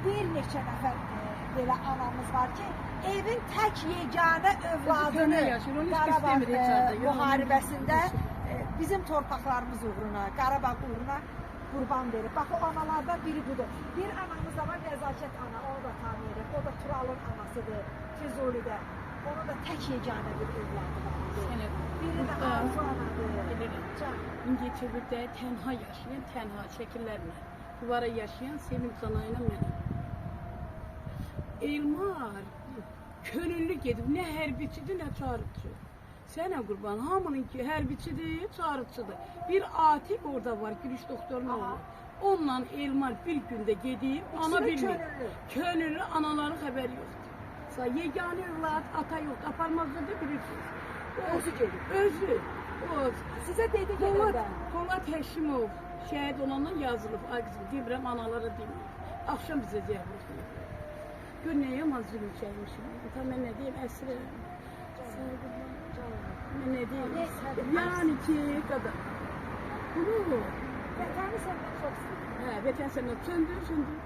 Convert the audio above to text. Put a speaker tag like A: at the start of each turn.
A: Bir neçə nəfər belə anamız var ki, evin tək yeganə övladını
B: Özü köhnə yaşayır, onu heç kəs
A: Qarabağ
B: demir heç harda. Yox,
A: müharibəsində bizim torpaqlarımız uğruna, Qarabağ uğruna qurban verib. Bax o analardan biri budur. Bir anamız da var, Nəzakət ana, onu da tanıyırıq. O da Turalın anasıdır, Füzulidə. Onun da tək yeganə bir övladı var idi.
B: Sənə
A: Biri də
B: burada
A: Arzu anadır.
B: Bilirəm.
A: Can.
B: Mingəçevirdə tənha yaşayan, tənha şəkillərlə duvara yaşayan Sevim Canayla mənəm. Elmar könüllü gedib, nə hərbiçidir, nə çarıqçı. Sənə qurban, hamının ki hərbiçidir, çarıqçıdır. Bir Atiq orada var, Gülüş doktorun oğlu. Onunla Elmar bir gündə gedib, ana
A: İkisi də
B: bilmir.
A: könüllü.
B: Könüllü anaların xəbəri yoxdur. Yeganə övlad, ata yoxdur, aparmazlar da bilirsiniz.
A: Özü gedib.
B: Özü. O
A: Sizə dedi
B: Polad,
A: gedəndə.
B: Polad Həşimov şəhid olandan yazılıb. Ay qızım, demirəm, analara deməyib. Axşam bizə ziyarət edib. Gör nə yaman zülm çəkmişim. Ta mən nə deyim, əsrəm. Sənə qurban. Mən nə deyim? Yəni ki, qadın. Bunu,
A: Vətəni səndən çox istəyir.
B: hə, vətən səndən söndür, söndür.